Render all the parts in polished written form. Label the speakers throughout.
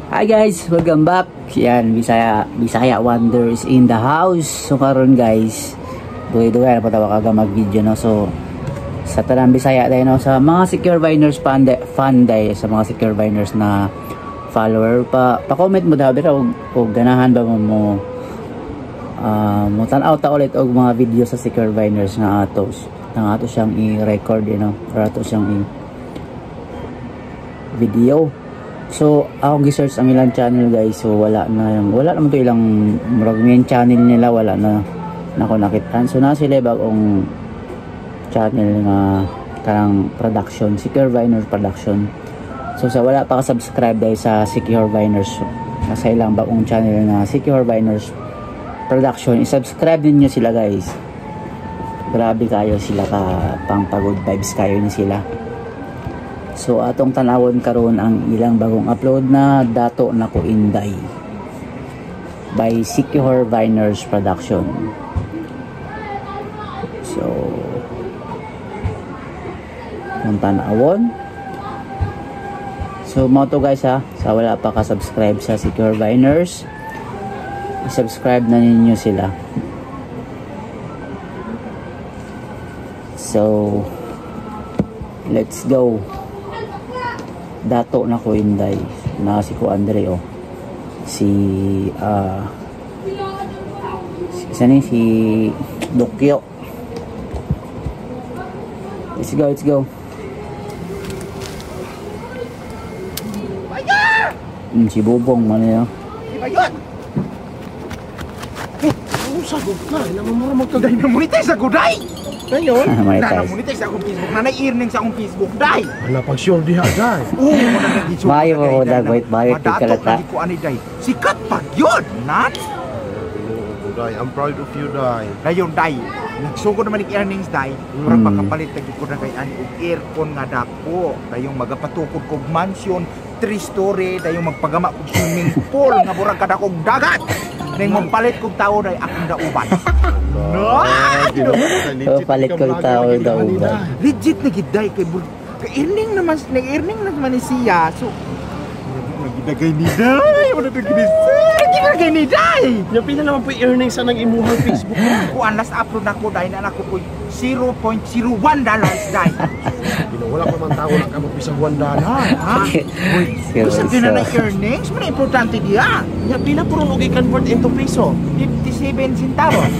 Speaker 1: Hi guys, welcome back. Yan, Bisaya Bisaya Wonders in the house. So karon guys, dugay-dugay na pa kaga mag-video, no. So sa tanang Bisaya tayo, no, sa mga Secure Viners fan fan day, sa mga Secure Viners na follower pa, pa-comment mo daw pero og ganahan ba mo mo mo tan-aw ta ulit og mga video sa Secure Viners nga atos nang ato siyang i-record, or ato siyang i video. So, akong gi-search ang ilang channel, guys. So, wala na wala naman to ilang murag main channel nila, wala na nako nakitaan. So, na sila bagong channel nga kanang production, Secure Viners Production. So, sa wala pa ka-subscribe guys sa Secure Viners, sa ilang bagong channel nga Secure Viners Production, i-subscribe ninyo sila, guys. Grabe kayo sila ka pang pagod vibes kayo ni sila. So atong tanawon karon ang ilang bagong upload na Dato Nako Inday by Secure Viners Production. So kung tanawon. So mo to guys ha, sa wala pa ka-subscribe sa Secure Viners, i-subscribe na ninyo sila. So let's go. Dato Nako Inday na si ko Andre, oh. Si si, si Dokyo. Let's go, let's go. Si Bobong man yun.
Speaker 2: Sagot na, namamura magkagay na monetize ako, day! Ngayon, na-monetize akong Facebook, na na-earnings akong Facebook, day! Ala, pag-sure diha, day! Oo,
Speaker 1: maayo mo ko dagwait, maayo
Speaker 2: tigkalata. Madato, ani, day. Sikat pag yun, nan! Day, I'm proud of you, day. Dayon, day. Nagsugod naman yung earnings, day. Murag makapalit na ko na kay ani og aircon nga dako. Dayong magapatukod kog mansion, 3-story, dayong magpagama kog swimming pool nga murag kadakog dagat. Nang magpalit kog tao day akong dauban. No!
Speaker 1: Oh, palit kog tao dauban.
Speaker 2: Legit na gid day kay earning naman, nag-earning naman ni siya. So nagidagay ni day, wala to gid. Nagidagay ni day.
Speaker 3: Nya pila naman po earnings sa nang imuhang Facebook.
Speaker 2: Kuan last upload nako day na nako ko $0.01 day.
Speaker 3: Wala pa man tao lang kamot bisag $1.
Speaker 2: Ha? Uy, sa na earnings, man importante diya.
Speaker 3: Nya pila puro og i-convert into peso?
Speaker 2: 57 centavos.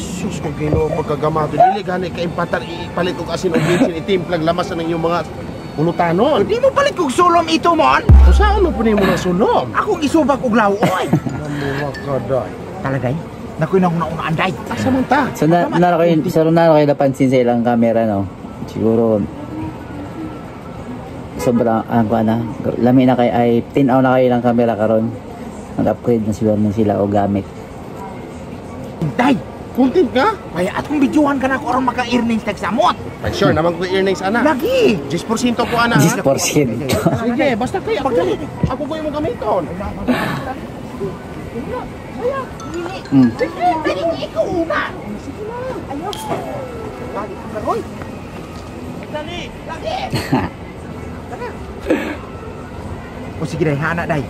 Speaker 3: Sus ko Ginoo, pagkagamato dili gani ka impatar ipalit og asin og bitsin itimplag lamas na inyong mga ulutanon.
Speaker 2: Di mo palit kog sulom ito mon.
Speaker 3: Usaon mo pud nimo na sulom?
Speaker 2: Akong isubag og lawoy.
Speaker 3: Namuwa ka day.
Speaker 2: Taladay? Nakoy na akong naunaan day.
Speaker 3: Asa man ta?
Speaker 1: So na na kayo napansin sa ilang camera, no? Siguro sobrang na lami na kay ay tinaw na kayo ilang camera karon. Nag-upgrade na siguro na sila o gamit.
Speaker 2: Day,
Speaker 3: content ka?
Speaker 2: Kaya at kung videohan ka na ako aron maka-earnings tag samot.
Speaker 3: Ay sure naman ko earnings ana.
Speaker 2: Lagi.
Speaker 3: 10% ko ana.
Speaker 1: 10%.
Speaker 3: Sige, basta kay ako. Ako ko imong gamiton.
Speaker 2: Sige, ikaw una. Sige na. Ayaw. Lagi ka karoy. Dali, lagi. O sige day, hana day.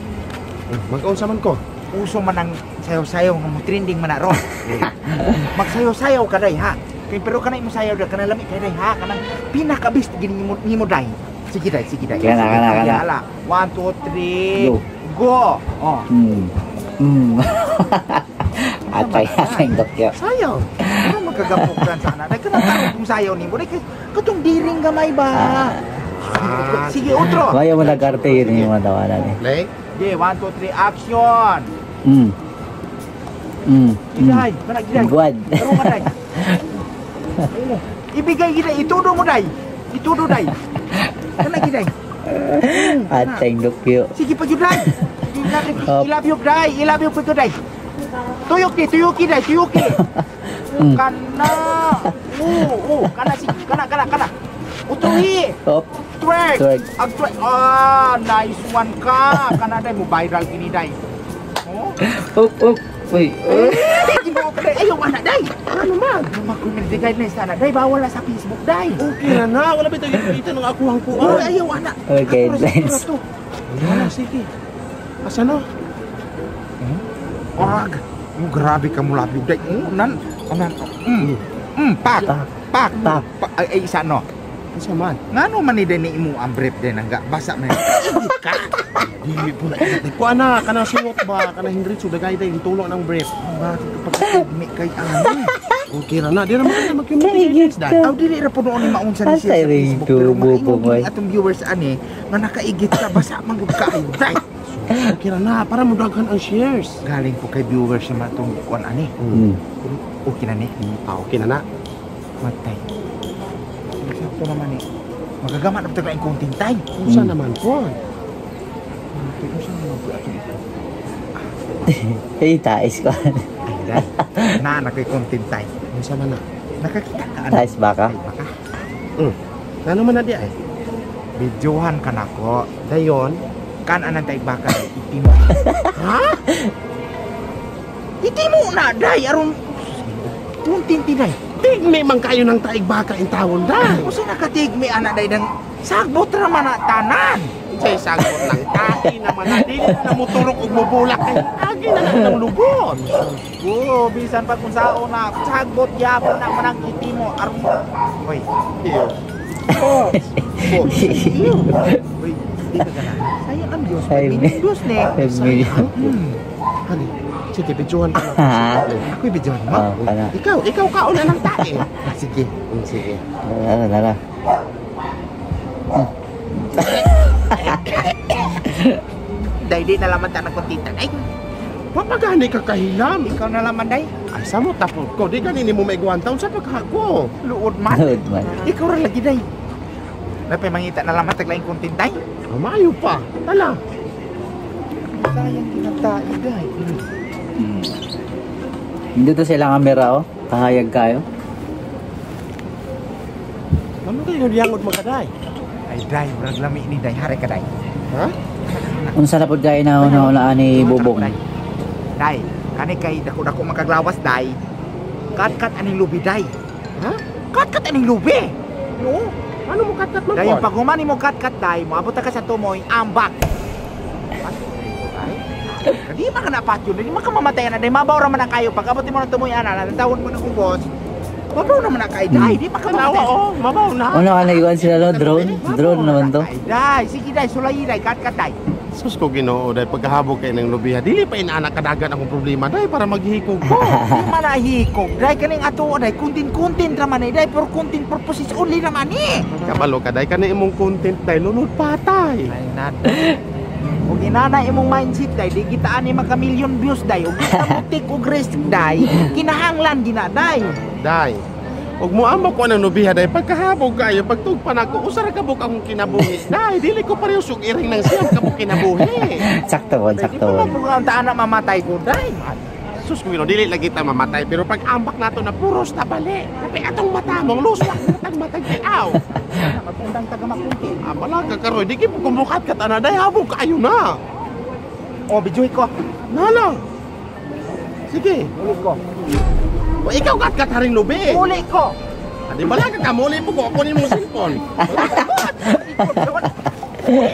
Speaker 3: Mag-unsa man ko?
Speaker 2: Uso man ang sayaw-sayaw nga mo trending man na ron. Magsayaw-sayaw ka day ha. Kay pero kanay mo sayaw day kanang lami kay day ha, kanang pinaka-best gini nimo day. Sige day, sige day.
Speaker 1: Kana kana kana.
Speaker 2: 1 2 3 go. Oh.
Speaker 1: Atay atay Dokyo.
Speaker 2: Sayaw. Ano magkagapukan sana? Day kanang tarong kung sayaw nimo day katong diring gamay ba. Sige, otro.
Speaker 1: Maya mo nag-arte yun yung mga tawanan eh.
Speaker 3: Play?
Speaker 2: Okay, 1, 2, 3, action! Giday, mana giday.
Speaker 1: Guad.
Speaker 2: Tarong ka day. Ibigay giday, itudo mo day. Itudo day. Kana giday.
Speaker 1: Atay Dokyo.
Speaker 2: Sige pa gyud day. Ilabyo day, ilabyo pa gyud day. Tuyok ni, tuyuki day, tuyuki. Kana. Oo, kana sige, kana kana kana. Utuhi.
Speaker 1: Op.
Speaker 2: Twerk.
Speaker 1: Twerk.
Speaker 2: Ag twerk. Ah, nice one ka. Kana day mo viral kini day. Oh.
Speaker 1: Up up. Uy.
Speaker 2: Ginoo ka day. Ayaw ana day. Ano man? Mag-community guidelines ana day, bawal na sa Facebook day.
Speaker 3: Okay na na, wala ba tayo kita ng akuhang kuan.
Speaker 2: Ayaw ana.
Speaker 1: Okay, guidelines.
Speaker 3: Wala, sige. Asa no?
Speaker 2: Orag. Oh, grabe ka mo labi day. Oh, nan anan. Pak.
Speaker 1: Pak.
Speaker 2: Pak.
Speaker 1: Pak.
Speaker 2: Pak. Ay, ay, isa no.
Speaker 3: Asa man?
Speaker 2: Ngano man ni ni imo ang brief din ang basa man. Ka.
Speaker 3: Dili po na. Kuha na, kanang sungot ba? Kanang Hendritsu, dagay day, tulong ng brief.
Speaker 2: Bakit kapag mi kay ani?
Speaker 3: Okay ra na, di naman ka mag-community
Speaker 1: Naigit
Speaker 3: guidelines day.
Speaker 1: ka.
Speaker 2: Aw, dili ra po noon ni maunsa ni siya
Speaker 1: Asa
Speaker 2: sa
Speaker 1: rin
Speaker 2: Facebook pero
Speaker 1: tubo po,
Speaker 2: maingon
Speaker 1: boy.
Speaker 2: gid atong viewers ani nga nakaigit ka basa man gud kaayo day.
Speaker 3: Okay ra na, para mo daghan ang shares.
Speaker 2: Galing po kay viewers naman atong kuan ani. Pero okay na ni.
Speaker 3: Ah, okay na na.
Speaker 2: Matay. Sakto naman eh. Magagama na ba tayo konting time?
Speaker 3: Unsa naman po?
Speaker 2: Matay, unsa naman po atong ito?
Speaker 1: Ay, tais ko.
Speaker 2: Ay, day. Na, na kay konting time.
Speaker 3: Unsa man na?
Speaker 2: Nakakita ka ano?
Speaker 1: Tais baka?
Speaker 2: Ay, baka.
Speaker 3: Ngano man na di ay?
Speaker 2: Videohan ka na ko.
Speaker 3: Dayon.
Speaker 2: Kan anang tay baka day. Itimo.
Speaker 3: Ha?
Speaker 2: Itimo na, day. Aron, kunting tinay.
Speaker 3: Tigmi man kayo ng taig baka in tawon day.
Speaker 2: Usa nakatigmi ana day ng sagbot ra man na tanan.
Speaker 3: Unsay sagot lang tae naman na dili na moturok og mobulak kay agi na lang ng lubon.
Speaker 2: Oo, bisan pa kung sao na sagbot yapon na manang itimo aron. Hoy,
Speaker 3: Iyo.
Speaker 2: oh. Oh. Uy, di ka gana. Sayang ang views.
Speaker 1: Ay,
Speaker 2: Million views ni.
Speaker 1: 5 million.
Speaker 3: Hani, sige videohan ka na.
Speaker 1: Ha?
Speaker 2: Ako'y videohan mo.
Speaker 1: Oh, kana.
Speaker 3: Ikaw, ikaw kauna ng tae.
Speaker 2: Ah, sige.
Speaker 3: Sige.
Speaker 1: Tara, tara.
Speaker 2: Day, di na laman ta ng kontintan. Ay,
Speaker 3: Papagani ka kahilam.
Speaker 2: ikaw na laman, day.
Speaker 3: Ay, sa mo tapod ko. Di gani nimo maigwanta. Unsa pagka ko?
Speaker 2: Luod man.
Speaker 1: Load man.
Speaker 2: Ikaw ra lagi, day. Napay mangita na laman taglaing kontin, day.
Speaker 3: Ah, maayo pa. Tala.
Speaker 2: Sayang kinatay, day.
Speaker 1: Hindi to sila kamera, oh. Kahayag kayo.
Speaker 3: Ano kayo yangod magkaday?
Speaker 2: Ay, day, murag lami ni day. Hari ka, day.
Speaker 3: Ha?
Speaker 1: Unsa na pud kayo na una ni Bubong?
Speaker 2: Day. Day, kani kay dako-dako makaglawas, day. Kat-kat aning lubi, day.
Speaker 3: Ha?
Speaker 2: Kat-kat aning lubi. No.
Speaker 3: Ano mo katkat man
Speaker 2: Dayon
Speaker 3: po?
Speaker 2: pag human mo kat-kat, day, moabot ka sa tumoy, ambak. Di man ka napatyo, di man ka mamatay na, day, mabaw ra man ang kayo. Pag abot mo ng tumoy, ana, tawon mo ng ubos, mabaw naman ang kayo, day, di man ka
Speaker 3: Tanawa
Speaker 2: mamatay.
Speaker 3: oh, mabaw na.
Speaker 1: Una ka naiwan sila no? Drone? Drone naman to.
Speaker 2: Ay, day, sige day, sulayi day, kat-kat day.
Speaker 3: Sus ko Ginoo day pagkahabog kay ng lubiha dili pa inaana kadagan akong problema day para maghikog ko.
Speaker 2: Di man nahikog, day, kaning ato, day, kuntin-kuntin ra man, eh, day, for kuntin purposes only naman eh.
Speaker 3: Kabalo ka day kani imong content day lunod patay.
Speaker 2: Ay, nat. Ug inana imong mindset day, di kita ani maka million views day, ug kita mo take og risk day, kinahanglan gina day.
Speaker 3: Day. Ug moambak ko ng lubiha day pagkahabog kayo pagtugpan ako usa ra ka buok akong kinabuhi. Day dili ko pareho sug iring ng siyam ka buok kinabuhi.
Speaker 1: Sakto one,
Speaker 2: Day, di
Speaker 1: sakto
Speaker 2: pa
Speaker 1: one.
Speaker 2: man ang na mamatay ko day.
Speaker 3: Sus ko Ginoo dili lagi ta mamatay pero pag ambak nato na puros na bali. Tapi atong mata mong luswak matag matag aw.
Speaker 2: Magundang taga makunti.
Speaker 3: Ah, bala ka karoy di kay kumukat ka tanan day habog kayo na.
Speaker 2: O, bijuy ko.
Speaker 3: Nala. Sige.
Speaker 2: Uli ko.
Speaker 3: O, ikaw kat haring lubi.
Speaker 2: Uli ko.
Speaker 3: Adi bala ka kamuli po ko ako ni mong cellphone.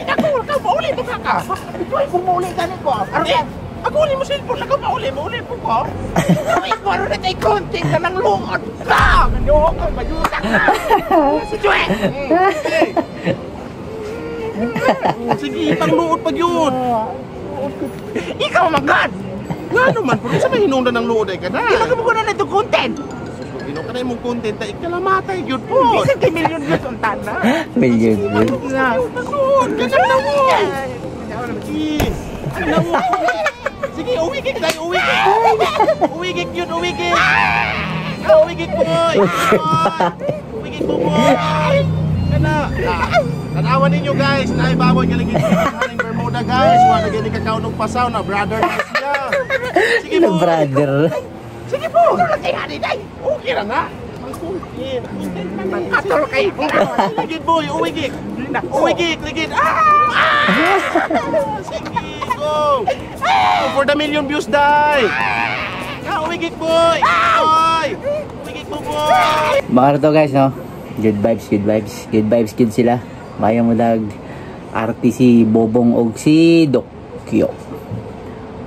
Speaker 3: Ako, ikaw pauli mo ka ka.
Speaker 2: Bijuy ko muli gani ko. Aron
Speaker 3: Eh, ako ni mo cellphone, ako pauli mo, uli po ko.
Speaker 2: Ay, ko aron na tay konti ka ng luod ka. Manuho ko bayuta ka. Si Joy.
Speaker 3: Sige, pangluod pag yun.
Speaker 2: Ikaw magad.
Speaker 3: Nga naman, pero sa may hinungdan ng luod ay ka na.
Speaker 2: Di ba ka na ito content?
Speaker 3: Ginoo ka na imong content, ay ikalamatay yun po.
Speaker 2: Bisan kay million views ang tanan.
Speaker 1: Million views.
Speaker 3: Pangluod, ganyan na mo. Sige, ano mo? Sige, uwi gig tayo, uwi gig. Uwi gig yun, uwi gig. Ah, uwi gig boy. Uwi gig boy. Kana, tanawan ninyo guys, naibaboy ka lagi sa Bermuda guys. Wala gani kakaon og pasaw na brother na siya. Sige
Speaker 1: Ano,
Speaker 3: boy.
Speaker 1: brother?
Speaker 3: Sige po. Okay ra na. Ang content, content man eh.
Speaker 2: Atol kay.
Speaker 3: Ligid boy, uwi gig. Uwi gig, ligid. Ah! Ah! Sige, go. Go for the million views, day. Ah, uwi gig boy. Boy. Uwi gig mo boy.
Speaker 1: Mga to guys, no? Good vibes, good vibes. Good vibes, good sila. Maya mo dag RTC Bobong og si Doc. Tokyo.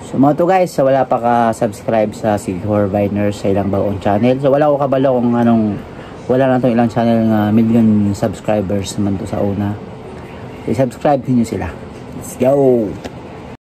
Speaker 1: So mga to guys, sa wala pa ka-subscribe sa Sighor Viners sa ilang bagong channel. So wala ko kabalo kung anong wala na itong ilang channel nga million subscribers naman to sa una. So, subscribe niyo sila. Let's go!